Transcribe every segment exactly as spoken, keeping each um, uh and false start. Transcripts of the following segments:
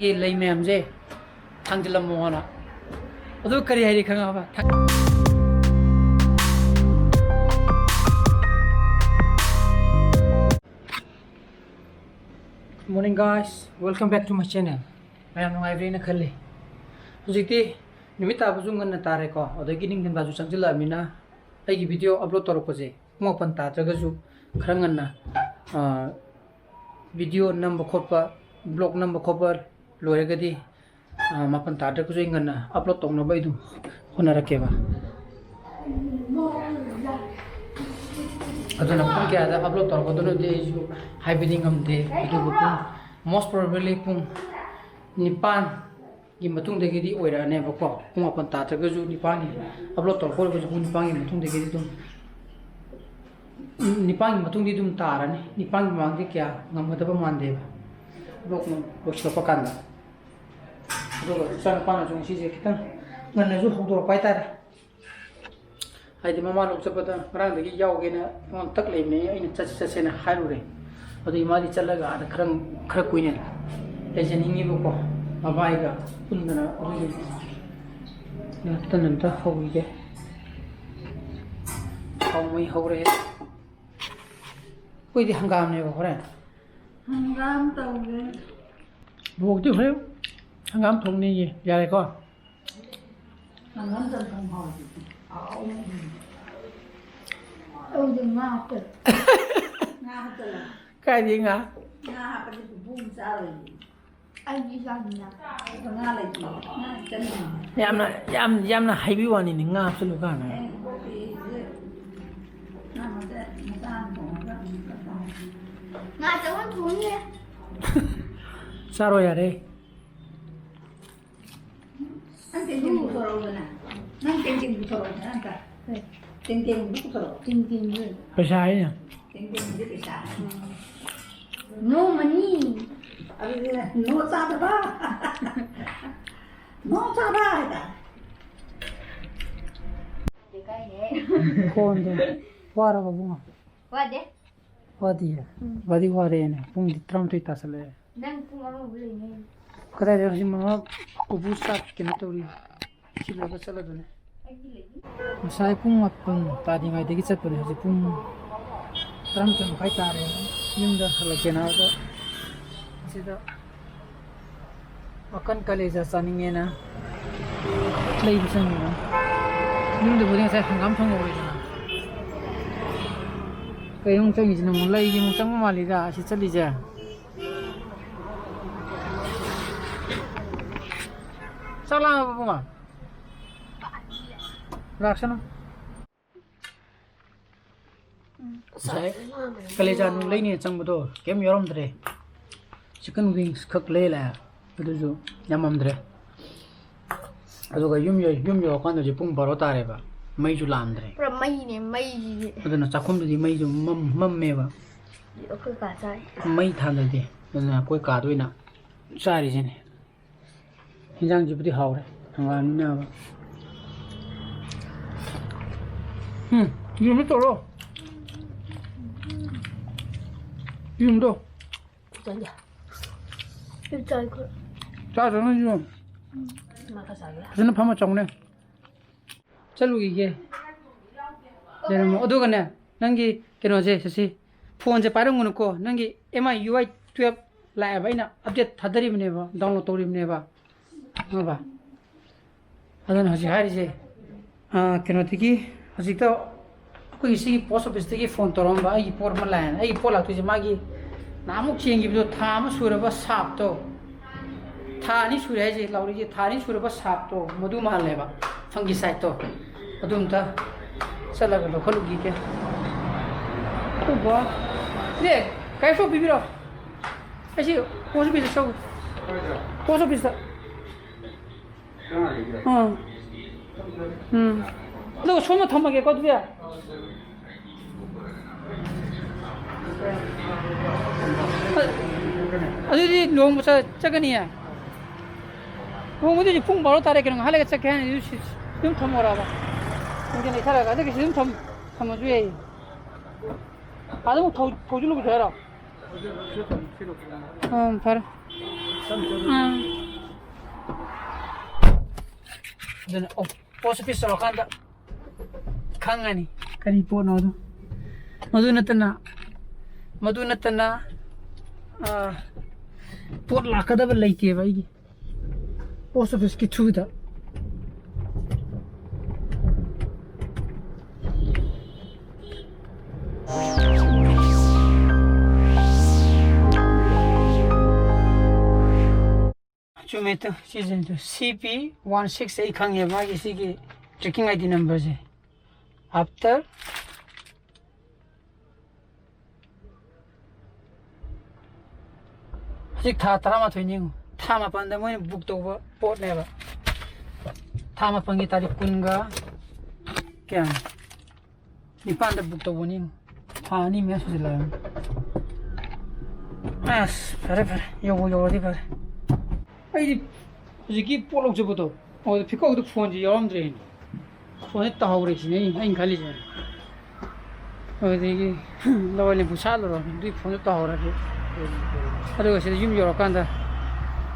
ꯂꯩ ꯃꯌꯥꯝꯁꯦ ꯊꯥꯡꯖꯤꯜꯂꯝꯃꯣꯅ꯫ ꯑꯗꯨ ꯀꯔꯤ ꯍꯥꯏꯔꯤ ꯈꯪꯉꯕ? Morning guys, welcome back to my channel. ꯃꯌꯥꯝ ꯅꯨꯡꯉꯥꯏꯕ꯭ꯔꯦꯅ ꯈꯜꯂꯤ꯫ ꯍꯧꯖꯤꯛꯇꯤ ꯅꯨꯃꯤꯠ ꯇꯥꯕꯁꯨ ꯉꯟꯅ ꯇꯥꯔꯦꯀꯣ, ꯑꯗꯒꯤ ꯅꯤꯡꯊꯝꯊꯥꯁꯨ ꯆꯪꯁꯤꯜꯂꯛꯑꯃꯤꯅ ꯑꯩꯒꯤ video upload ꯇꯧꯔꯛꯄꯁꯦ ꯄꯨꯡ ꯃꯥꯄꯟ ꯇꯥꯗ꯭ꯔꯒꯁꯨ ꯈꯔ ꯉꯟꯅ, ꯑ, video ꯅꯝꯕ ꯈꯣꯠꯄ, vlog ꯅꯝꯕ ꯈꯣꯠꯄ ꯂꯣꯏꯔꯒꯗꯤ, ꯑ, ꯃꯥꯄꯟ ꯇꯥꯗ꯭ꯔꯒꯁꯨ ꯑꯩ ꯉꯟꯅ upload ꯇꯧꯅꯕ ꯑꯩ ꯑꯗꯨꯝ ꯍꯣꯠꯅꯔꯛꯀꯦꯕ꯫ ꯑꯗꯨꯅ ꯄꯨꯡ ꯀꯌꯥꯗ upload ꯇꯧꯔꯛꯀꯗꯣꯏꯅꯣꯗꯤ ꯑꯩꯁꯨ ꯍꯥꯏꯕꯗꯤ ꯉꯝꯗꯦ, ꯑꯗꯨꯕꯨ ꯄꯨꯡ, most probably ꯄꯨꯡ ꯅꯤꯄꯥꯟꯒꯤ ꯃꯇꯨꯡꯗꯒꯤꯗꯤ ꯑꯣꯏꯔꯛꯑꯅꯦꯕꯀꯣ꯫ ꯄꯨꯡ ꯃꯥꯄꯟ ꯇꯥꯗ꯭ꯔꯒꯁꯨ ꯅꯤꯄꯥꯟꯒꯤ upload ꯇꯧꯔꯛꯄ ꯑꯣꯏꯔꯒꯁꯨ ꯄꯨꯡ ꯅꯤꯄꯥꯟꯒꯤ ꯃꯇꯨꯡꯗꯒꯤꯗꯤ ꯑꯗꯨꯝ, ꯅꯤꯄꯥꯟꯒꯤ ꯃꯇꯨꯡꯗꯤ ꯑꯗꯨꯝ ꯇꯥꯔꯅꯤ꯫ ꯅꯤꯄꯥꯟꯒꯤ ꯃꯃꯥꯡꯗꯤ ꯀꯌꯥ ꯉꯝꯒꯗꯕ ꯃꯥꯟꯗꯦꯕ, vlog ꯂꯣꯏꯁꯤꯜꯂꯛꯄ ꯀꯥꯟꯗ꯫ ꯑꯗꯨꯒ ꯏꯆꯥꯅꯨꯄꯥꯅꯁꯨ ꯉꯁꯤꯁꯦ ꯈꯤꯇꯪ ꯉꯟꯅꯁꯨ ꯍꯧꯗꯣꯔꯛꯄ ꯍꯥꯏꯇꯥꯔꯦ꯫ ꯍꯥꯏꯗꯤ ꯃꯃꯥ ꯂꯧ ꯆꯠꯄꯗ ꯉꯔꯥꯡꯗꯒꯤ ꯌꯥꯎꯒꯦꯅ ꯑꯩꯉꯣꯟꯗ ꯇꯛ ꯂꯩꯕꯅꯦ, ꯑꯩꯅ ꯆꯠꯁꯤ ꯆꯠꯁꯦꯅ ꯍꯥꯏꯔꯨꯔꯦ꯫ ꯑꯗꯨꯒꯤ ꯃꯥꯗꯤ ꯆꯠꯂꯒ ꯑꯥꯗ ꯈꯔ, ꯈꯔ ꯀꯨꯏꯅ ꯂꯩꯖꯅꯤꯡꯉꯤꯕꯀꯣ, ꯃꯕꯥꯏꯒ ꯄꯨꯟꯗꯅ꯫ ꯑꯗꯨꯒꯤ ꯉꯥꯛꯇꯪ ꯑꯝꯇ ꯍꯧꯈꯤꯒꯦ꯫ ꯊꯥꯎ ꯃꯩ ꯍꯧꯔꯦ꯫ ꯑꯩꯈꯣꯏꯗꯤ ꯍꯪꯒꯥꯝꯅꯦꯕ ꯍꯣꯔꯦꯟ꯫ ꯍꯪꯒꯥꯝ ꯇꯧꯒꯦ꯫ ꯕꯣꯛꯇꯤ ꯍꯣꯔꯦꯟ ꯍꯪꯒꯥꯝ ꯊꯣꯡꯅꯤꯌꯦ꯫ ꯌꯥꯔꯦꯀꯣ? ꯍꯪꯒꯥꯝ ꯆꯝꯊꯣꯡ ꯍꯥꯎꯕꯅꯦ꯫ ꯍꯥꯎꯕꯅꯦ꯫ ꯑꯩꯗꯤ ꯉꯥ ꯍꯥꯞꯆꯜꯂꯦ꯫ ꯉꯥ ꯍꯥꯞꯆꯜꯂꯦ꯫ ꯀꯥꯏꯗꯩ ꯉꯥ? ꯉꯥ ꯍꯥꯞꯄꯗꯤ ꯄꯨꯄꯨꯅ ꯆꯥꯔꯣꯏꯌꯦ꯫ ꯑꯩꯗꯤ ꯆꯥꯅꯤꯡꯉꯦ꯫ ꯉꯥ ꯂꯩꯇꯦ꯫ ꯉꯥ ꯆꯥꯅꯤꯡꯉꯦ꯫ ꯌꯥꯝꯅ, ꯌꯥꯝ, ꯌꯥꯝꯅ ꯍꯩꯕꯤ ꯋꯥꯅꯤꯅꯦ, ꯉꯥ ꯍꯥꯞꯆꯜꯂꯨ ꯀꯥꯏꯅ꯫ ꯑꯦ, ꯀꯣꯕꯤꯁꯦ ꯉꯥ ꯃꯆꯥ, ꯃꯆꯥ ꯑꯃ ꯊꯣꯡꯉꯒ ꯑꯃꯨꯛꯀ ꯆꯥꯎ꯫ ꯉꯥ ꯑꯆꯧꯕ ꯊꯣꯡꯉꯦ꯫ ꯆꯥꯔꯣ ꯌꯥꯔꯦ꯫ ꯅꯪ ꯇꯦꯡꯇꯦꯡ ꯄꯨꯊꯣꯔꯛꯎꯗꯅ꯫ ꯅꯪ ꯇꯦꯡꯇꯦꯡ ꯄꯨꯊꯣꯔꯛꯎꯗꯅ ꯑꯝꯇ꯫ ꯀꯩ? ꯇꯦꯡꯇꯦꯡꯗꯨ ꯄꯨꯊꯣꯔꯛꯑꯣ꯫ ꯇꯦꯡꯇꯦꯡꯗꯨ? ꯄꯩꯁꯥ ꯍꯥꯏꯅ꯫ ꯇꯦꯡꯇꯦꯡꯗꯨ ꯄꯩꯁꯥ꯫ No money꯫ ꯑꯗꯨꯗꯤ no ꯆꯥꯗꯕ꯫ No ꯆꯥꯕ ꯍꯥꯏꯗ꯫ ꯐꯣꯟꯗꯣ꯫ ꯋꯥꯔꯕ ꯕꯨꯡꯉꯣ? ꯋꯥꯗꯦ꯫ ꯋꯥꯗꯤꯌꯦ? ꯎꯝ꯫ ꯋꯥꯗꯤ ꯋꯥꯔꯦꯅꯦ꯫ ꯄꯨꯡꯗꯤ ꯇꯔꯥꯃꯥꯊꯣꯏ ꯇꯥꯁꯜꯂꯛꯑꯦ꯫ ꯅꯪ ꯄꯨꯡ ꯑꯃꯃꯨꯛ ꯂꯩꯅꯤ꯫ ꯀꯗꯥꯏꯗ ꯍꯧꯖꯤꯛ ꯃꯃꯥ ꯄꯨꯄꯨ ꯆꯥꯛ ꯀꯩꯅꯣ ꯇꯧꯔꯤ? ꯁꯤ ꯂꯣꯏꯔꯒ ꯆꯠꯂꯗꯣꯏꯅꯦ꯫ ꯉꯁꯥꯏ ꯄꯨꯡ ꯃꯥꯄꯟ ꯇꯥꯗ꯭ꯔꯤꯉꯩꯗꯒꯤ ꯆꯠꯄꯅꯦ, ꯍꯧꯖꯤꯛ ꯄꯨꯡ ꯇꯔꯥꯃꯥꯊꯣꯏ ꯃꯈꯥꯏ ꯇꯥꯔꯦ꯫ ꯌꯨꯝꯗ ꯍꯜꯂꯛꯀꯦꯅ ꯍꯥꯏꯕꯗ ꯑꯁꯤꯗ ꯃꯀꯟ ꯀꯂꯦꯖꯥ ꯆꯥꯅꯤꯡꯉꯦꯅ ꯂꯩꯕ ꯆꯪꯉꯤꯕ꯫ ꯌꯨꯝꯗꯕꯨꯗꯤ ꯉꯁꯥꯏ ꯍꯪꯒꯥꯝ ꯊꯣꯡꯍꯧꯔꯦꯗꯅ꯫ ꯀꯩꯅꯣ ꯑꯃꯨꯛ ꯆꯪꯉꯤꯁꯤꯅ ꯑꯃꯨꯛ ꯂꯩꯒꯤ ꯑꯃꯨꯛ ꯆꯪꯕ ꯃꯥꯜꯂꯤꯗ ꯑꯁꯤ ꯆꯠꯂꯤꯁꯦ꯫ ꯆꯥꯛ ꯂꯥꯝꯃꯕ ꯄꯨꯡꯉꯣ? ꯂꯥꯛꯁꯅꯨ꯫ ꯉꯁꯥꯏ ꯀꯂꯦꯖꯥ ꯅꯨꯡ ꯂꯩꯅꯦꯅ ꯆꯪꯕꯗꯣ ꯀꯩꯝ ꯌꯥꯎꯔꯝꯗ꯭ꯔꯦ꯫ Chicken wings ꯈꯛ ꯂꯩ ꯂꯥꯛꯑꯦ꯫ ꯑꯗꯨꯁꯨ ꯌꯥꯝꯃꯝꯗ꯭ꯔꯦ꯫ ꯑꯗꯨꯒ ꯌꯨꯝ ꯌꯧ-, ꯌꯨꯝ ꯌꯧꯔꯀꯥꯟꯗ ꯍꯧꯖꯤꯛ ꯄꯨꯡ ꯕꯥꯔꯣ ꯇꯥꯔꯦꯕ꯫ ꯃꯩꯁꯨ ꯂꯥꯛꯑꯝꯗ꯭ꯔꯦ꯫ ꯄꯨꯔꯥ ꯃꯩꯅꯦ, ꯃꯩꯁꯤꯗꯤ꯫ ꯑꯗꯨꯅ ꯆꯥꯛꯈꯨꯝꯗꯨꯗꯤ ꯃꯩꯁꯨ ꯃꯝ-, ꯃꯝꯃꯦꯕ꯫ ꯑꯩꯈꯣꯏ ꯀꯥ ꯆꯥꯏ꯫ ꯃꯩ ꯊꯥꯟꯗꯗꯤ꯫ ꯑꯗꯨꯅ ꯑꯩꯈꯣꯏ ꯀꯥꯗ ꯑꯣꯏꯅ ꯆꯥꯔꯤꯁꯤꯅꯦ꯫ ꯍꯤꯟꯖꯥꯡꯁꯤꯕꯨꯗꯤ ꯍꯥꯎꯔꯦ꯫ ꯍꯪꯒꯥꯝꯅꯤꯅꯕ꯫ ꯎꯝ, ꯌꯦꯔꯨꯝꯗꯣ ꯇꯧꯔꯣ꯫ ꯌꯦꯔꯨꯝꯗꯣ꯫ ꯆꯥꯏꯗ꯫ ꯆꯥꯏ ꯑꯩꯈꯣꯏ꯫ ꯆꯥꯗ꯭ꯔꯣ ꯅꯪꯁꯨ? ꯃꯥ ꯈꯔ ꯆꯥꯒꯦꯔꯥ? ꯐꯖꯅ ꯐꯝꯃ ꯆꯥꯎꯅꯦ꯫ ꯆꯠꯂꯨꯈꯤꯒꯦ꯫ ꯂꯩꯔꯝꯃꯣ꯫ ꯑꯗꯨꯒꯅꯦ, ꯅꯪꯒꯤ ꯀꯩꯅꯣꯁꯦ, ꯁꯤ ꯐꯣꯟꯁꯦ ꯄꯥꯏꯔꯝꯒꯅꯨꯀꯣ꯫ ꯅꯪꯒꯤ M I U I twelve ꯂꯥꯛꯑꯦꯕ, ꯑꯩꯅ update ꯊꯥꯗꯔꯤꯕꯅꯦꯕ, download ꯇꯧꯔꯤꯕꯅꯦꯕ, ꯈꯪꯉꯕ? ꯑꯗꯨꯅ ꯍꯧꯖꯤꯛ ꯍꯥꯏꯔꯤꯁꯦ, ꯑꯥ, ꯀꯩꯅꯣꯗꯒꯤ ꯍꯧꯖꯤꯛꯇ ꯑꯩꯈꯣꯏꯒꯤ ꯁꯤꯒꯤ post office ꯇꯒꯤ ꯐꯣꯟ ꯇꯧꯔꯛꯑꯝꯕ, ꯑꯩꯒꯤ ꯄꯣꯠ ꯑꯃ ꯂꯥꯛꯑꯦꯅ꯫ ꯑꯩꯒꯤ ꯄꯣꯠ ꯂꯥꯛꯇꯣꯏꯁꯦ ꯃꯥꯒꯤ ꯅꯍꯥꯟꯃꯨꯛ ꯆꯦꯟꯈꯤꯕꯗꯣ, ꯊꯥ ꯑꯃ ꯁꯨꯔꯕ ꯁꯥꯞꯇꯣ, ꯊꯥ ꯑꯅꯤ ꯁꯨꯔꯦ ꯍꯥꯏꯁꯦ, ꯂꯥꯎꯔꯤꯁꯦ ꯊꯥ ꯑꯅꯤ ꯁꯨꯔꯕ ꯁꯥꯞꯇꯣ, ꯃꯗꯨ ꯃꯥꯜꯂꯦꯕ, fungicide ꯇꯣ꯫ ꯑꯗꯨ ꯑꯝꯇ ꯆꯠꯂꯒ ꯂꯧꯈꯠꯂꯨꯈꯤꯒꯦ꯫ ꯑꯗꯨꯒ, ꯏꯅꯦ, ꯀꯥꯏꯁꯨ ꯄꯤꯕꯤꯔꯣ꯫ ꯑꯩꯁꯤ post office ꯇ ꯆꯠꯂꯨ꯫ Post office ꯇ꯫ ꯑꯥ꯫ ꯎꯝ꯫ ꯑꯗꯨꯒ ꯁꯣꯝꯗ ꯊꯝꯃꯒꯦꯀꯣ, ꯑꯗꯨꯗꯤ꯫ ꯑꯗꯨꯗꯤ ꯂꯨꯍꯣꯡꯕ ꯆꯠ-, ꯆꯠꯀꯅꯤꯌꯦ꯫ ꯂꯨꯍꯣꯡꯕꯗꯨꯗꯤ ꯄꯨꯡ ꯕꯥꯔꯣ ꯇꯥꯔꯦ ꯀꯩꯅꯣ, ꯉꯥꯏꯍꯥꯛ ꯂꯩꯔꯒ ꯆꯠꯀꯦ ꯍꯥꯏꯅꯤ꯫ ꯑꯗꯨ ꯁꯤ-, ꯑꯗꯨꯝ ꯊꯝꯃꯣꯔꯕ? ꯅꯨꯡꯊꯤꯜ ꯂꯩꯊꯔꯒ꯫ ꯑꯗꯨꯒꯤꯁꯨ ꯑꯗꯨꯝ ꯊꯝ-, ꯊꯝꯃꯁꯨ ꯌꯥꯏꯌꯦ꯫ ꯑꯗꯨꯝ ꯊꯧ-, ꯊꯧꯖꯤꯜꯂꯨꯕꯁꯨ ꯍꯥꯏꯔꯣ? ꯎꯝ, ꯐꯔꯦ꯫ ꯑꯥ꯫ ꯑꯗꯨꯅ, ꯑꯣ, ꯄꯣꯁ ꯑꯣꯐꯤꯁ ꯌꯧꯔꯀꯥꯟꯗ ꯈꯪꯉꯅꯤ ꯀꯔꯤ ꯄꯣꯠꯅꯣꯗꯣ꯫ ꯃꯗꯨ ꯅꯠꯇꯅ, ꯃꯗꯨ ꯅꯠꯇꯅ, ꯑꯥ, ꯄꯣꯠ ꯂꯥꯛꯀꯗꯕ ꯂꯩꯇꯦꯕ ꯑꯩꯒꯤ ꯄꯣꯁ ꯑꯣꯐꯤꯁꯀꯤ ꯊ꯭ꯔꯨꯗ꯫ ꯆꯨꯝꯃꯦ, ꯇꯨ, ꯁꯤꯁꯦ ꯇꯨ, ꯁꯤ ꯄꯤ ꯋꯥꯟ ꯁꯤꯛꯁ ꯑꯩ ꯈꯪꯉꯦ, ꯃꯥꯒꯤ ꯁꯤꯒꯤ tracking I D numberꯁꯦ꯫ After ꯍꯧꯖꯤꯛ ꯊꯥ ꯇꯔꯥꯃꯥꯊꯣꯏꯅꯤ ꯌꯦꯡꯉꯨ꯫ ꯊꯥ ꯃꯥꯄꯟꯗ ꯃꯣꯏꯅ ꯕꯨꯛ ꯇꯧꯕ ꯄꯣꯠꯅꯦꯕ꯫ ꯊꯥ ꯃꯥꯄꯟꯒꯤ ꯇꯥꯔꯤꯛ ꯀꯨꯟꯒ ꯀꯌꯥꯅꯣ? ꯅꯤꯄꯥꯟꯗ ꯕꯨꯛ ꯇꯧꯕꯅꯤ ꯌꯦꯡꯉꯨ꯫ ꯊꯥ ꯑꯅꯤ ꯃꯌꯥ ꯁꯨꯖꯤꯜꯂꯛꯑꯕꯅꯤ꯫ ꯑꯁ, ꯐꯔꯦ, ꯐꯔꯦ꯫ ꯌꯧꯕꯨ ꯌꯧꯔꯗꯤ ꯐꯔꯦ꯫ ꯑꯩꯗꯤ ꯍꯧꯖꯤꯛꯀꯤ ꯄꯣꯠ ꯂꯧꯖꯕꯗꯣ, ꯑꯗꯨꯗ ꯐꯤꯀꯧꯗ ꯐꯣꯟꯁꯦ ꯌꯥꯎꯔꯝꯗ꯭ꯔꯦꯅꯦ꯫ ꯐꯣꯟꯁꯦ ꯇꯥꯍꯧꯔꯦ ꯁꯤꯅꯦ ꯑꯩ, ꯑꯩꯅ ꯈꯜꯂꯤꯁꯦ꯫ ꯑꯗꯨꯗꯒꯤ ꯂꯋꯥꯏ ꯂꯦꯝꯐꯨ ꯁꯥꯠꯂꯨꯔꯕꯅꯤ, ꯑꯗꯨꯒꯤ ꯐꯣꯟꯗꯣ ꯇꯥꯍꯧꯔꯗꯤ꯫ ꯑꯗꯨꯒ ꯁꯤꯗ ꯌꯨꯝ ꯌꯧꯔꯀꯥꯟꯗ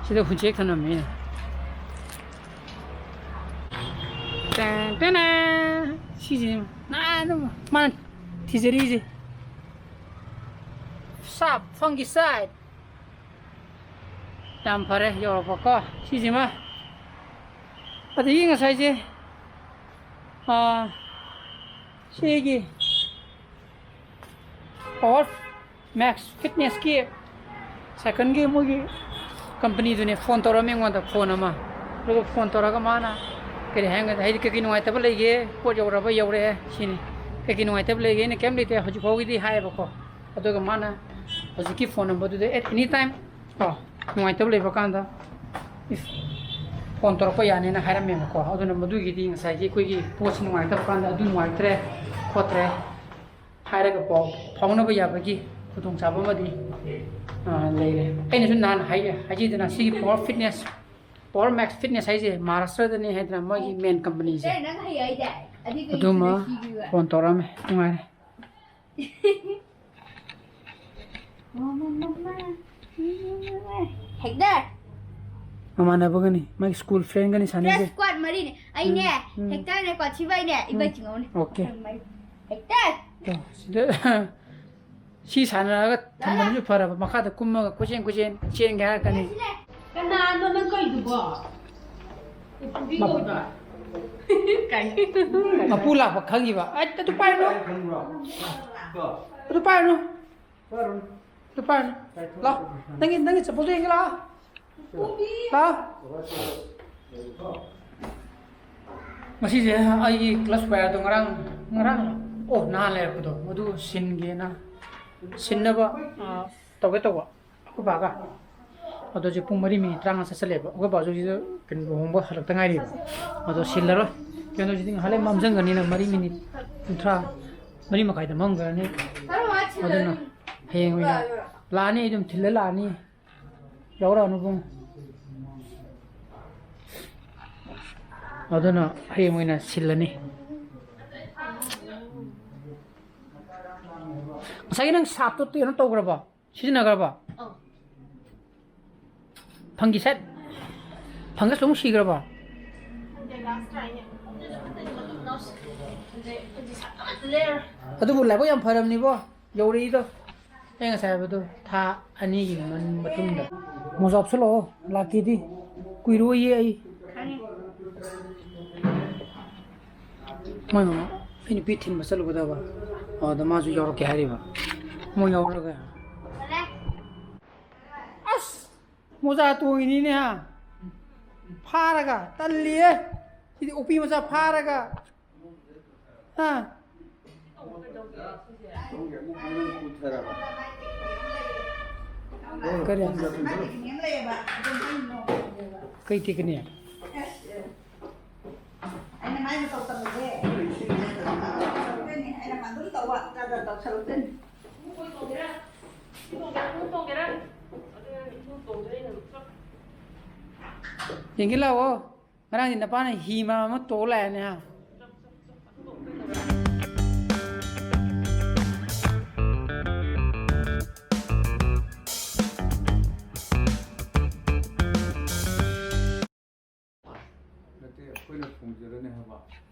ꯁꯤꯗ ꯍꯨꯟꯆꯦꯛ ꯊꯅꯝꯃꯦ ꯑꯩꯅ꯫ Ten ten. ꯁꯤꯁꯤꯅꯦ ꯅꯍꯥꯟ ꯑꯗꯨꯝ ꯃꯥꯅ ꯊꯤꯖꯔꯤꯁꯦ꯫ ꯁꯥꯞ ꯐꯪꯒꯤ ꯁꯥꯏꯠ꯫ ꯌꯥꯝ ꯐꯔꯦ ꯌꯧꯔꯛꯄꯀꯣ, ꯁꯤꯁꯤꯃ꯫ ꯑꯗꯒꯤ ꯉꯁꯥꯏꯁꯦ, ꯑꯥ, ꯁꯤꯒꯤ Power Max Fitnessꯀꯤ ꯁꯥꯏꯀꯜꯒꯤ ꯃꯣꯏꯒꯤ ꯀꯝꯄꯅꯤꯗꯨꯅꯦ ꯐꯣꯟ ꯇꯧꯔꯛꯑꯝꯃꯦ ꯑꯩꯉꯣꯟꯗ, ꯐꯣꯟ ꯑꯃ꯫ ꯑꯗꯨꯒ ꯐꯣꯟ ꯇꯧꯔꯒ ꯃꯥꯅ ꯀꯔꯤ ꯍꯥꯏꯔꯝꯒꯦ, ꯍꯥꯏꯗꯤ ꯀꯩꯀꯩ ꯅꯨꯡꯉꯥꯏꯇꯕ ꯂꯩꯒꯦ, ꯄꯣꯠ ꯌꯧꯔꯕ ꯌꯧꯔꯛꯑꯦ ꯁꯤꯅꯤ, ꯀꯩꯀꯩ ꯅꯨꯡꯉꯥꯏꯇꯕ ꯂꯩꯒꯦ, ꯑꯩꯅ ꯀꯩꯝ ꯂꯩꯇꯦ ꯍꯧꯖꯤꯛ ꯐꯥꯎꯒꯤꯗꯤ ꯍꯥꯏꯌꯦꯕꯀꯣ꯫ ꯑꯗꯨꯒ ꯃꯥꯅ ꯍꯧꯖꯤꯛꯀꯤ ꯐꯣꯟ ꯅꯝꯕꯔꯗꯨꯗ at any time ꯀꯣ, ꯅꯨꯡꯉꯥꯏꯇꯕ ꯂꯩꯕ ꯀꯥꯟꯗ if ꯐꯣꯟ ꯇꯧꯔꯛꯄ ꯌꯥꯅꯤꯅ ꯍꯥꯏꯔꯝꯃꯦꯕꯀꯣ꯫ ꯑꯗꯨꯅ ꯃꯗꯨꯒꯤꯗꯤ ꯉꯁꯥꯏꯒꯤ ꯑꯩꯈꯣꯏꯒꯤ ꯄꯣꯠꯁꯤ ꯅꯨꯡꯉꯥꯏꯇꯕ ꯀꯥꯟꯗ ꯑꯗꯨ ꯅꯨꯡꯉꯥꯏꯇ꯭ꯔꯦ ꯈꯣꯠꯇ꯭ꯔꯦ ꯍꯥꯏꯔꯒ ꯄꯥꯎ ꯐꯥꯎꯅꯕ ꯌꯥꯕꯒꯤ ꯈꯨꯗꯣꯡꯆꯥꯕ ꯑꯃꯗꯤ, ꯑ, ꯂꯩꯔꯦ꯫ ꯑꯩꯅꯁꯨ ꯅꯍꯥꯟ ꯍꯥꯏ-, ꯍꯥꯏꯖꯩꯗꯅ, ꯁꯤꯒꯤ Power Fitness, Power Max Fitness ꯍꯥꯏꯁꯦ ꯃꯍꯥꯔꯥꯁꯇ꯭ꯔꯗꯅꯤ ꯍꯥꯏꯗꯅ ꯃꯣꯏꯒꯤ main ꯀꯝꯄꯅꯤꯁꯦ꯫ ꯅꯪ ꯍꯩ ꯍꯥꯏꯗꯥꯏ? ꯑꯗꯨꯏ ꯀꯩꯒꯤꯅꯣ ꯑꯗꯨꯃ ꯁꯤꯒꯤ ꯐꯣꯟ ꯇꯧꯔꯛꯑꯝꯃꯦ꯫ ꯅꯨꯡꯉꯥꯏꯔꯦ꯫ ꯃꯃꯥ, ꯃꯃꯥ, ꯃꯃꯥ꯫ ꯍꯦꯛꯇꯔ꯫ ꯃꯃꯥꯟꯅꯕꯒꯅꯤ, ꯃꯥꯒꯤ school friendꯒꯅꯤ ꯁꯥꯟꯅꯩꯁꯦ꯫ Crash squad ꯃꯔꯤꯅꯦ꯫ ꯑꯩꯅꯦ, ꯎꯝ, ꯎꯝ꯫ ꯍꯦꯛꯇꯔꯅꯦꯀꯣ, ꯊꯤꯕ ꯑꯩꯅꯦ, ꯏꯕꯩ ꯎꯝ꯫ ꯆꯤꯡꯉꯧꯅꯦ꯫ Okay꯫ ꯍꯦꯛꯇꯔ! ꯇꯣ, ꯁꯤꯗ ꯁꯤ ꯁꯥꯟꯅꯔꯒ ꯊꯝꯕꯅꯁꯨ ꯐꯔꯕ, ꯃꯈꯥꯗ ꯀꯨꯝꯃꯒ ꯀꯣꯏꯆꯦꯟ ꯀꯣꯏꯆꯦꯟ ꯆꯦꯟꯒꯦ ꯍꯥꯏꯔꯛꯀꯅꯤ꯫ ꯀꯅꯥꯅꯣ ꯅꯪ ꯀꯧꯏꯗꯨꯕꯣ? ꯃꯄꯨ-, ꯀꯩ? ꯃꯄꯨ ꯂꯥꯛꯄ ꯈꯪꯉꯤꯕ꯫ ꯑꯩ, ꯑꯗꯨ ꯄꯥꯏꯔꯨꯅꯨ꯫ ꯑꯗꯨ ꯄꯥꯏꯔꯨꯅꯨ꯫ ꯂꯨꯄꯥ꯫ ꯂꯥꯛꯑꯣ꯫ ꯅꯪꯒꯤ, ꯅꯪꯒꯤ ꯆꯄꯜꯗꯣ ꯌꯦꯡꯒꯦ ꯂꯥꯛꯑꯣ꯫ ꯂꯥꯛꯑꯣ꯫ ꯉꯁꯤꯁꯦ ꯑꯩꯒꯤ clutch wireꯗꯣ ꯉꯔꯥꯡ, ꯉꯔꯥꯡ, ꯑꯣ, ꯅꯍꯥꯟ ꯂꯩꯔꯛꯄꯗꯣ, ꯑꯗꯨ ꯁꯤꯟꯒꯦꯅ, ꯁꯤꯟꯅꯕ, ꯑ, ꯇꯧꯒꯦ ꯇꯧꯕ ꯑꯩꯈꯣꯏ ꯕꯥꯒ꯫ ꯑꯗꯣ ꯍꯧꯖꯤꯛ ꯄꯨꯡ ꯃꯔꯤ ꯃꯤꯅꯤꯠ ꯇꯔꯥꯃꯉꯥ ꯆꯠꯁꯜꯂꯦꯕ꯫ ꯑꯩꯈꯣꯏ ꯕꯥꯁꯨ ꯁꯤꯗ ꯀꯩꯅꯣ ꯂꯨꯍꯣꯡꯕ ꯍꯜꯂꯛꯇ ꯉꯥꯏꯔꯤꯕ꯫ ꯑꯗꯣ ꯁꯤꯜꯂꯔꯣꯏ꯫ ꯀꯩꯅꯣ ꯁꯤꯗꯤ ꯉꯥꯏꯍꯥꯛ ꯂꯩ ꯃꯝꯁꯤꯟꯒꯅꯤꯅ ꯃꯔꯤ ꯃꯤꯅꯤꯠ ꯀꯨꯟꯊ꯭ꯔꯥ, ꯃꯔꯤ ꯃꯈꯥꯏꯗ ꯃꯝꯈ꯭ꯔꯅꯤ꯫ ꯑꯗꯨꯅ ꯍꯌꯦꯡ ꯑꯣꯏꯅ ꯂꯥꯛꯑꯅꯤ, ꯑꯩ ꯑꯗꯨꯝ ꯊꯤꯜꯂ ꯂꯥꯛꯑꯅꯤ꯫ ꯌꯥꯎꯔꯛꯑꯅꯨ ꯏꯕꯨꯡ꯫ ꯑꯗꯨꯅ ꯍꯌꯦꯡ ꯑꯣꯏꯅ ꯁꯤꯜꯂꯅꯤ꯫ ꯉꯁꯥꯏꯒꯤ ꯅꯪ ꯁꯥꯞꯇꯣ ꯀꯩꯅꯣ ꯇꯧꯈ꯭ꯔꯕꯣ? ꯁꯤꯖꯤꯟꯅꯈ꯭ꯔꯕꯣ? ꯑꯧ꯫ Fungicide? Fungus ꯑꯃꯨꯛ ꯁꯤꯈ꯭ꯔꯕꯣ? ꯈꯪꯗꯦ, last tryꯅꯦ꯫ ꯑꯗꯨꯁꯨ ꯐꯠꯇꯗꯤ ꯃꯇꯨꯝ ꯌꯥꯎꯁꯤ꯫ ꯑꯗꯩ ꯍꯧꯖꯤꯛ ꯁꯥ ꯑꯃꯠꯇ ꯂꯩꯔꯣꯏ꯫ ꯑꯗꯨꯕꯨ ꯂꯥꯏꯕꯛ ꯌꯥꯝ ꯐꯔꯕꯅꯤꯕꯣ, ꯌꯧꯔꯛꯏꯗꯣ꯫ ꯑꯩ ꯉꯁꯥꯏ ꯍꯥꯏꯕꯗꯣ, ꯊꯥ ꯑꯅꯤꯒꯤ ꯃꯟ-, ꯃꯇꯨꯡꯗ꯫ ꯃꯣꯖꯥ ꯎꯞꯁꯜꯂꯛꯑꯣ, ꯂꯥꯛꯀꯦꯗꯤ꯫ ꯀꯨꯏꯔꯣꯏꯌꯦ ꯑꯩ꯫ ꯈꯪꯉꯦ꯫ ꯃꯣꯏ ꯃꯃꯥ, ꯑꯩ ꯅꯨꯄꯤ ꯊꯤꯟꯕ ꯆꯠꯂꯨꯒꯗꯕ꯫ ꯑꯗ ꯃꯥꯁꯨ ꯌꯥꯎꯔꯛꯀꯦ ꯍꯥꯏꯔꯤꯕ꯫ ꯃꯣꯏ ꯌꯥꯎꯔꯒ꯫ ꯑꯁ! ꯃꯣꯖꯥ ꯇꯣꯡꯉꯤꯅꯤꯅꯦ, ꯍꯥ? ꯐꯥꯔꯒ꯫ ꯇꯜꯂꯤꯌꯦ꯫ ꯁꯤꯗꯤ ꯑꯣꯛꯄꯤ ꯃꯆꯥ ꯐꯥꯔꯒ꯫ ꯍꯥ? ꯀꯔꯤ? ꯀꯩ ꯇꯦꯛꯀꯅꯤ? ꯑꯩꯅ ꯃꯥꯏ ꯃꯇꯧ ꯇꯝꯃꯤꯁꯦ꯫ ꯑꯩꯅ ꯑꯗꯨꯝ ꯇꯧꯕ, ꯖꯥꯠ ꯖꯥꯠ ꯇꯧꯁꯜꯂꯛꯇꯣꯏꯅꯤ꯫ ꯌꯦꯡꯒꯦ ꯂꯥꯛꯑꯣ꯫ ꯉꯔꯥꯡꯗꯤ ꯅꯄꯥꯅ ꯍꯤ ꯃꯔꯝ ꯑꯃ ꯇꯣꯡ ꯂꯥꯛꯑꯦꯅꯦ, ꯍꯥ? ꯑꯩꯈꯣꯏꯅ ꯊꯣꯡꯖꯔꯅꯤ ꯍꯥꯏꯕ꯫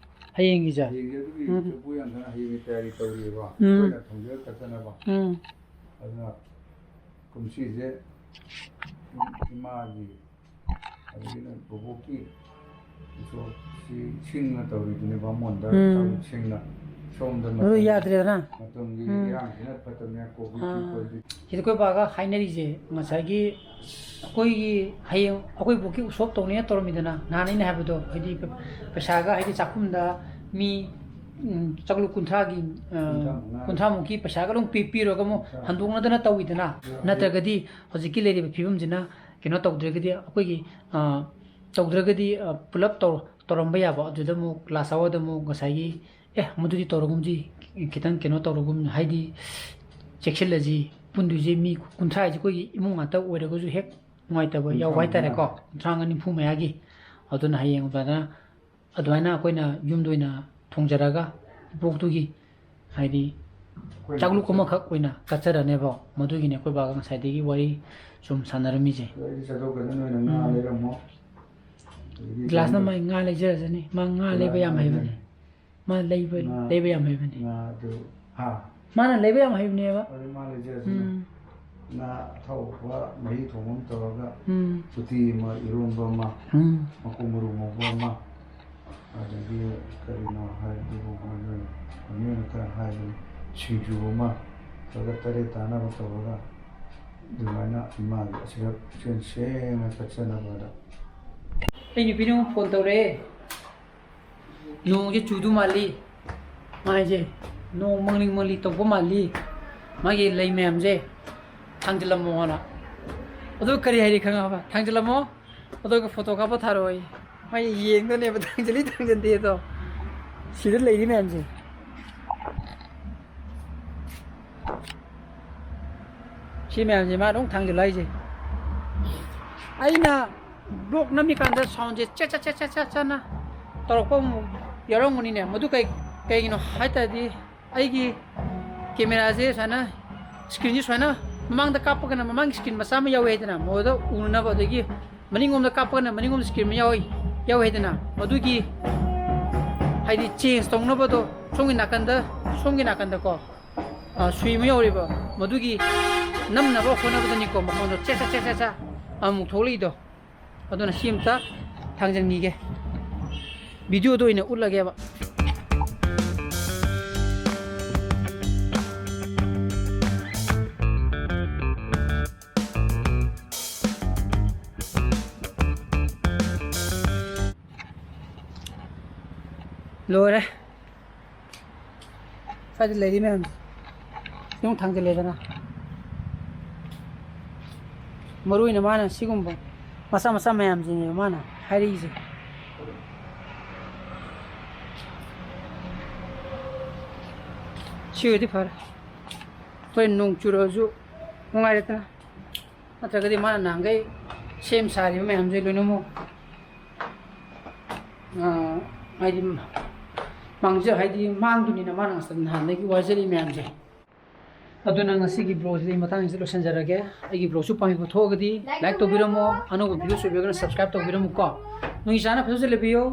ꯍꯌꯦꯡꯒꯤꯁꯦ? ꯍꯌꯦꯡꯒꯤ ꯑꯗꯨꯒꯤ ꯎꯝ꯫ ꯆꯐꯨ ꯌꯥꯝ ꯐꯖꯅ ꯍꯌꯦꯡꯒꯤ ꯇꯌꯥꯔꯤ ꯇꯧꯔꯤꯑꯕ꯫ ꯎꯝ꯫ ꯑꯩꯈꯣꯏꯅ ꯊꯣꯡꯖꯔ ꯀꯠꯆꯅꯕ꯫ ꯎꯝ꯫ ꯑꯗꯨꯅ ꯀꯨꯝꯁꯤꯁꯦ ꯏꯃꯥꯒꯤ, ꯑꯗꯒꯤ ꯅꯣꯏ ꯕꯣꯕꯣꯛꯀꯤ ꯎꯁꯣꯞꯁꯤ ꯁꯤꯡꯅ ꯇꯧꯔꯤꯗꯨꯅꯦ, ꯕꯥꯃꯣꯟꯗ ꯎꯝ꯫ ꯆꯥꯛ ꯁꯤꯡꯅ꯫ ꯁꯣꯝꯗ ꯑꯗꯨ ꯃꯇꯝ, ꯌꯥꯗ꯭ꯔꯦꯗꯅ? ꯃꯇꯝꯒꯤ ꯎꯝ꯫ ꯏꯔꯥꯡꯁꯤꯅ ꯐꯠꯇꯕꯅꯦ, ꯀꯣꯚꯤꯠꯀꯤ ꯑꯥ꯫ ꯀꯣꯚꯤꯠ꯫ ꯁꯤꯗ ꯑꯩꯈꯣꯏ ꯕꯥꯒ ꯍꯥꯏꯅꯔꯤꯁꯦ, ꯉꯁꯥꯏꯒꯤ ꯑꯩꯈꯣꯏꯒꯤ ꯍꯌꯦꯡ ꯑꯩꯈꯣꯏ ꯕꯣꯛꯀꯤ ꯎꯁꯣꯞ ꯇꯧꯅꯦꯅ ꯇꯧꯔꯝꯃꯤꯗꯅ, ꯅꯍꯥꯟ ꯑꯩꯅ ꯍꯥꯏꯕꯗꯣ, ꯍꯥꯏꯗꯤ ꯄꯩꯁꯥꯒ, ꯍꯥꯏꯗꯤ ꯆꯥꯛꯈꯨꯝꯗ ꯃꯤ, ꯎꯝ, ꯆꯥꯛꯂꯨꯛ ꯀꯨꯟꯊ꯭ꯔꯥꯒꯤ, ꯑ, ꯀꯨꯟꯊ꯭ꯥ ꯃꯨꯛꯀꯤ ꯄꯩꯁꯥꯒ ꯑꯗꯨꯝ ꯄꯤ-, ꯄꯤꯔꯒ ꯑꯃꯨꯛ ꯀꯨꯟꯊ꯭ꯔꯥ꯫ ꯍꯟꯗꯣꯛꯅꯗꯅ ꯇꯧꯋꯤꯗꯅ, ꯅꯠꯇ꯭ꯔꯒꯗꯤ ꯍꯧꯖꯤꯛꯀꯤ ꯂꯩꯔꯤꯕ ꯐꯤꯕꯝꯁꯤꯅ ꯀꯩꯅꯣ ꯇꯧꯗ꯭ꯔꯒꯗꯤ ꯑꯩꯈꯣꯏꯒꯤ, ꯑ, ꯇꯧꯗ꯭ꯔꯒꯗꯤ, ꯑ, ꯄꯨꯂꯞ ꯇꯧ-, ꯇꯧꯔꯝꯕ ꯌꯥꯕ, ꯑꯗꯨꯗ ꯑꯃꯨꯛ ꯂꯥꯁ ꯑꯋꯥꯔꯗ ꯑꯃꯨꯛ ꯉꯁꯥꯏꯒꯤ, "ꯑꯦ, ꯃꯗꯨꯗꯤ ꯇꯧꯔꯒꯨꯝꯁꯤ, ꯈꯤꯇꯪ ꯀꯩꯅꯣ ꯇꯧꯔꯒꯨꯝ", ꯍꯥꯏꯗꯤ ꯆꯦꯛꯁꯤꯜꯂꯁꯤ, ꯄꯨꯟꯗꯣꯏꯁꯦ ꯃꯤ ꯀꯨꯟꯊ꯭ꯔꯥ ꯍꯥꯏꯁꯦ ꯑꯩꯈꯣꯏꯒꯤ ꯏꯃꯨꯡ ꯉꯥꯛꯇ ꯑꯣꯏꯔꯒꯁꯨ ꯍꯦꯛ ꯅꯨꯡꯉꯥꯏꯇꯕ ꯌꯥꯎꯕ ꯀꯨꯟꯊ꯭ꯔꯥ ꯍꯥꯏꯇꯥꯔꯦꯀꯣ, ꯃꯉꯥ꯫ ꯀꯨꯟꯊ꯭ꯔꯥ ꯃꯉꯥ, ꯅꯤꯐꯨ ꯃꯌꯥꯒꯤ꯫ ꯑꯗꯨꯅ ꯍꯌꯦꯡ ꯑꯗꯨꯃꯥꯏꯅ, ꯑꯗꯨꯃꯥꯏꯅ ꯑꯩꯈꯣꯏꯅ ꯌꯨꯝꯗ ꯑꯣꯏꯅ ꯊꯣꯡꯖꯔꯒ ꯏꯕꯣꯛꯇꯨꯒꯤ ꯍꯥꯏꯗꯤ ꯑꯩꯈꯣꯏꯅ ꯆꯥꯛꯂꯨꯛ ꯀꯠꯆ- ꯑꯃꯈꯛ ꯑꯣꯏꯅ ꯀꯠꯆꯔꯅꯦꯕ꯫ ꯃꯗꯨꯒꯤꯅꯦ ꯑꯩꯈꯣꯏ ꯕꯥꯒ ꯉꯁꯥꯏꯗꯒꯤ ꯋꯥꯔꯤ ꯁꯨꯝ ꯁꯥꯟꯅꯔꯝꯃꯤꯁꯦ꯫ ꯑꯗꯣ ꯑꯩꯗꯤ ꯆꯠꯊꯣꯛꯀꯗ ꯅꯣꯏꯅ ꯉꯥ ꯎꯝ꯫ ꯂꯩꯔꯝꯃꯣ꯫ ꯑꯗꯒꯤ ꯒ꯭ꯂꯥꯁꯅ ꯀꯩꯅꯣ ꯃꯥꯏ ꯉꯥ ꯂꯩꯖꯔꯖꯅꯤ꯫ ꯃꯥ ꯉꯥ ꯉꯥ ꯂꯩꯕ ꯌꯥꯝ ꯉꯥ ꯍꯩꯕꯅꯤ꯫ ꯂꯩꯖꯔꯅꯤ꯫ ꯃꯥ ꯂꯩꯕ, ꯉꯥ, ꯂꯩꯕ ꯌꯥꯝ ꯍꯩꯕꯅꯤ꯫ ꯉꯥ ꯑꯗꯨ, ꯍꯥ? ꯃꯥꯅ ꯂꯩꯕ ꯌꯥꯝ ꯍꯩꯕꯅꯦꯕ꯫ ꯑꯗꯨ ꯃꯥ ꯂꯩꯖꯔꯁꯅꯤ꯫ ꯎꯝ꯫ ꯉꯥ ꯑꯊꯥꯎꯕ ꯃꯍꯤ ꯊꯣꯡꯕ ꯑꯃ ꯇꯧꯔꯒ, ꯎꯝ꯫ ꯎꯇꯤ ꯑꯃ, ꯏꯔꯣꯟꯕ ꯑꯃ, ꯎꯝ꯫ ꯃꯀꯣꯛ ꯃꯔꯨ ꯉꯧꯕ ꯑꯃ, ꯑꯗꯒꯤ ꯀꯔꯤꯅꯣ ꯍꯥꯏꯕꯗꯨꯕꯨ ꯃꯣꯏꯅ ꯃꯃꯤꯡ ꯑꯃ ꯈꯔ ꯍꯥꯏꯕꯅꯤ, ꯁꯤꯡꯖꯨ ꯑꯃ ꯇꯧꯔꯒ ꯇꯔꯦꯠ ꯇꯥꯅꯕ ꯇꯧꯔꯒ ꯑꯗꯨꯃꯥꯏꯅ ꯏꯃꯥꯒꯤ ꯑꯁꯤꯗ ꯄꯨꯛꯆꯦꯜ ꯁꯦꯡꯅ ꯀꯠꯆꯅꯕꯗ꯫ ꯑꯩ ꯅꯨꯄꯤꯅ ꯑꯃꯨꯛ ꯐꯣꯟ ꯇꯧꯔꯛꯑꯦ꯫ ꯅꯣꯡꯁꯦ ꯆꯨꯗꯨ ꯃꯥꯜꯂꯤ꯫ ꯃꯥꯏꯁꯦ ꯅꯣꯡ ꯃꯪꯂꯤ ꯃꯪꯂꯤ ꯇꯧꯕ ꯃꯥꯜꯂꯤ꯫ ꯃꯥꯒꯤ ꯂꯩ ꯃꯌꯥꯝꯁꯦ ꯊꯥꯡꯖꯤꯜꯂꯝꯃꯣꯅ꯫ ꯑꯗꯨ ꯀꯔꯤ ꯍꯥꯏꯔꯤ ꯈꯪꯉꯕ? "ꯊꯥꯡꯖꯤꯜꯂꯝꯃꯣ, ꯑꯗꯨꯒ ꯐꯣꯇꯣ ꯀꯥꯞꯄ ꯊꯥꯔꯛꯑꯣ" ꯑꯩ꯫ ꯃꯥꯏ ꯌꯦꯡꯗꯣꯏꯅꯦꯕ, ꯊꯥꯡꯖꯤꯜꯂꯤ ꯊꯥꯡꯖꯤꯟꯗꯦꯗꯣ꯫ ꯁꯤꯗ ꯂꯩꯔꯤ ꯃꯌꯥꯝꯁꯦ꯫ ꯁꯤ ꯃꯌꯥꯝꯁꯦ ꯃꯥ ꯑꯗꯨꯝ ꯊꯥꯡꯖꯤꯜꯂꯣ ꯍꯥꯏꯁꯦ꯫ ꯑꯩꯅ ꯕ꯭ꯂꯣꯛ ꯅꯝꯃꯤꯀꯥꯟꯗ ꯁꯥꯎꯟꯁꯦ ꯆꯦꯠ ꯆꯦꯠ ꯆꯦꯠ ꯆꯦꯠ ꯆꯦꯠ ꯆꯦꯠꯅ ꯇꯧꯔꯛꯄ ꯑꯃꯨꯛ ꯌꯥꯎꯔꯝꯒꯅꯤꯅꯦ꯫ ꯃꯗꯨ ꯀꯩ, ꯀꯩꯒꯤꯅꯣ ꯍꯥꯏ ꯇꯥꯔꯗꯤ, ꯑꯩꯒꯤ ꯀꯦꯃꯦꯔꯥꯁꯦ ꯁꯨꯃꯥꯏꯅ, ꯁ꯭ꯀ꯭ꯔꯤꯟꯁꯦ ꯁꯨꯃꯥꯏꯅ ꯃꯃꯥꯡꯗ ꯀꯥꯞꯄꯒꯅ ꯃꯃꯥꯡꯒꯤ ꯁ꯭ꯀ꯭ꯔꯤꯟ ꯃꯆꯥ ꯑꯃ ꯌꯥꯎꯋꯦ ꯍꯥꯏꯗꯅ, ꯃꯗꯨꯗ ꯎꯅꯅꯕ, ꯑꯗꯒꯤ ꯃꯅꯤꯡꯂꯣꯝꯗ ꯀꯥꯞꯄꯒꯅ ꯃꯅꯤꯡꯂꯣꯝ ꯁ꯭ꯀ꯭ꯔꯤꯟ ꯑꯃ ꯌꯥꯎꯏ꯫ ꯌꯥꯎꯋꯦ ꯍꯥꯏꯗꯅ, ꯃꯗꯨꯒꯤ ꯍꯥꯏꯗꯤ ꯆꯦꯟꯖ ꯇꯧꯅꯕꯗꯣ ꯁꯣꯝꯒꯤ ꯅꯥꯀꯟꯗ, ꯁꯣꯝꯒꯤ ꯅꯥꯀꯟꯗꯀꯣ, ꯑ, ꯁꯨꯏ ꯑꯃ ꯌꯥꯎꯔꯤꯕ, ꯃꯗꯨꯒꯤ ꯅꯝꯅꯕ ꯍꯣꯠꯅꯕꯗꯅꯤꯀꯣ ꯃꯈꯣꯟꯗꯣ ꯆꯦ ꯆꯦ ꯆꯦ ꯆꯦ ꯆꯦ ꯑꯃꯨꯛ ꯊꯣꯛꯂꯛꯏꯗꯣ꯫ ꯑꯗꯨꯅ ꯁꯤ ꯑꯝꯇ ꯊꯥꯡꯖꯟꯈꯤꯒꯦ, ꯚꯤꯗꯤꯑꯣꯗ ꯑꯣꯏꯅ ꯎꯠꯂꯒꯦꯕ꯫ ꯂꯣꯏꯔꯦ꯫ ꯁ꯭ꯋꯥꯏꯗ ꯂꯩꯔꯤ ꯃꯌꯥꯝꯁꯦ ꯑꯗꯨꯝ ꯊꯥꯡꯖꯜꯂꯦꯗꯅ꯫ ꯃꯔꯨ ꯑꯣꯏꯅ ꯃꯥꯅ ꯁꯤꯒꯨꯝꯕ ꯃꯆꯥ ꯃꯆꯥ ꯃꯌꯥꯝꯁꯤꯅꯦꯕ ꯃꯥꯅ ꯍꯥꯏꯔꯛꯏꯁꯦ꯫ ꯁꯤ ꯑꯣꯏꯔꯗꯤ ꯐꯔꯦ, ꯍꯣꯔꯦꯟ ꯅꯣꯡ ꯆꯨꯔꯛꯑꯁꯨ ꯅꯨꯡꯉꯥꯏꯔꯦꯗꯅ꯫ ꯅꯠꯇ꯭ꯔꯒꯗꯤ ꯃꯥꯅ ꯅꯍꯥꯟꯈꯩ ꯁꯦꯝ ꯁꯥꯔꯤꯕ ꯃꯌꯥꯝꯁꯦ ꯂꯣꯏꯅꯃꯛ, ꯑꯥ, ꯍꯥꯏꯗꯤ ꯃꯥꯡꯖ-, ꯍꯥꯏꯗꯤ ꯃꯥꯡꯗꯣꯏꯅꯤꯅ ꯃꯥꯅ ꯉꯁꯥꯏ ꯅꯍꯥꯟꯗꯒꯤ ꯋꯥꯖꯔꯤ ꯃꯌꯥꯝꯁꯦ꯫ ꯑꯗꯨꯅ ꯉꯁꯤꯒꯤ ꯕ꯭ꯂꯣꯒꯁꯤꯗꯤ ꯃꯇꯥꯡꯁꯤꯗ ꯂꯣꯏꯁꯤꯟꯖꯔꯒꯦ꯫ ꯑꯩꯒꯤ ꯕ꯭ꯂꯣꯒꯁꯨ ꯄꯥꯝꯕꯤꯕ ꯊꯣꯛꯑꯒꯗꯤ ꯂꯥꯏꯛ ꯇꯧꯕꯤꯔꯝꯃꯣ, ꯑꯅꯧꯕ ꯚꯤꯗꯤꯑꯣꯁꯨ ꯑꯣꯏꯕꯤꯔꯒꯅ ꯁꯕꯁꯀ꯭ꯔꯥꯏꯕ ꯇꯧꯕꯤꯔꯝꯃꯨꯀꯣ꯫ ꯅꯨꯡꯁꯤ ꯆꯥꯅ ꯐꯖꯅ ꯂꯩꯕꯤꯌꯨ꯫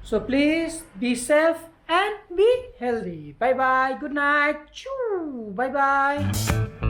So please be safe and be healthy. Bye bye. Good night. Choo. Bye bye.